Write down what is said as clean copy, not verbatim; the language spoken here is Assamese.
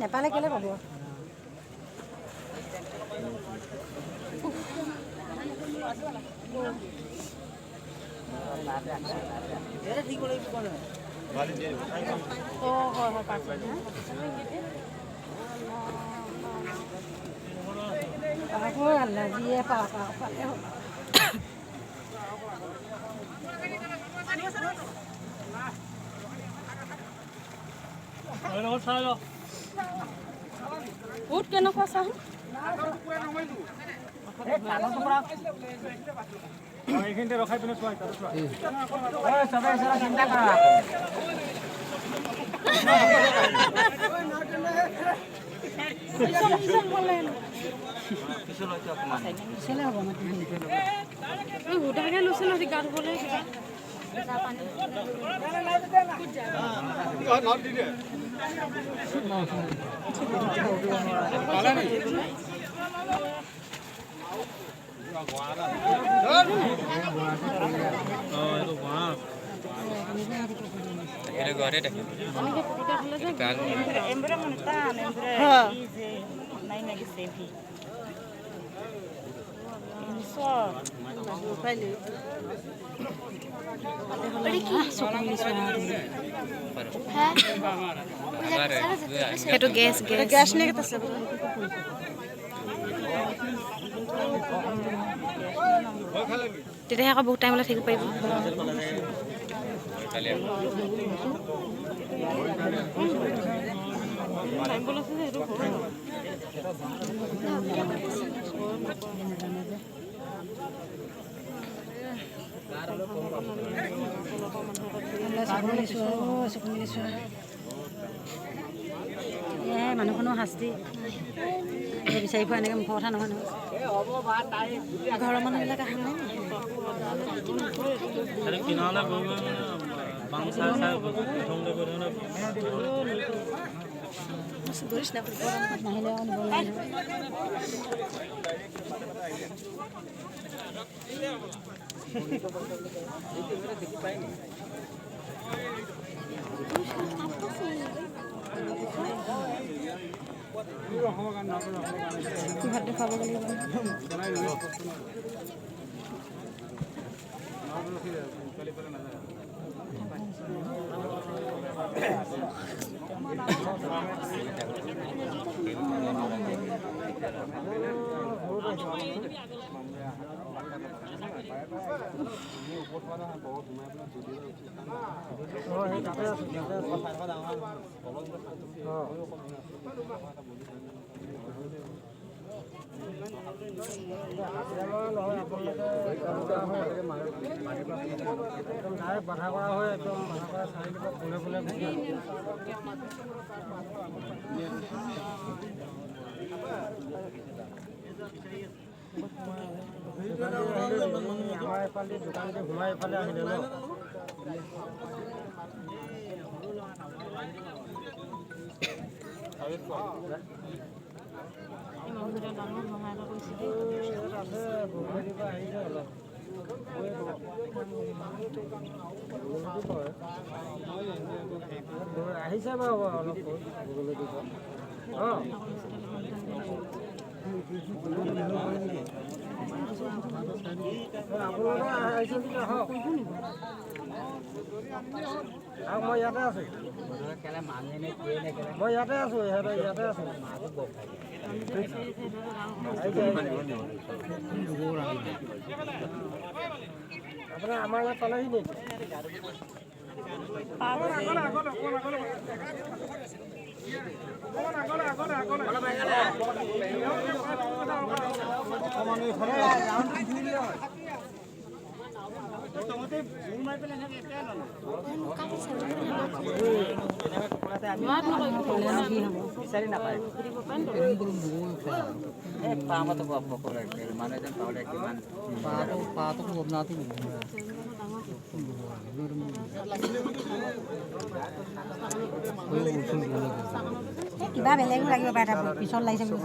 নেপালে কেলে পাব। বহুত কেনেকুৱা চাহ সুধাকে লৈছে নহয় গা ধুবলৈ কিবা। সেইটো গেছ গেছ নে আছে। তেতিয়াহে আকৌ বহুত টাইমলৈ থাকিব পাৰিব। মানুহখনো শাস্তি বিচাৰি পোৱা এনেকৈ মুখৰ কথা নহয় নহয়। ঘৰৰ মানুহবিলাক অহা নাই। নাহিলে আকৌ নিব নোৱাৰি। ঘৰত দেখুৱাব লাগিব। আহিছে বাৰু অলপ। আপোনালোকে আহিছে যদি আহক, মই ইয়াতে আছোঁ, মই ইয়াতে আছোঁ, ইয়াতে আছোঁ। আপোনাৰ আমাৰ ইয়াত পালেহি নেকি? কিবা বেলেগো লাগিব পাৰে, পিছত লাগিছে বুলি।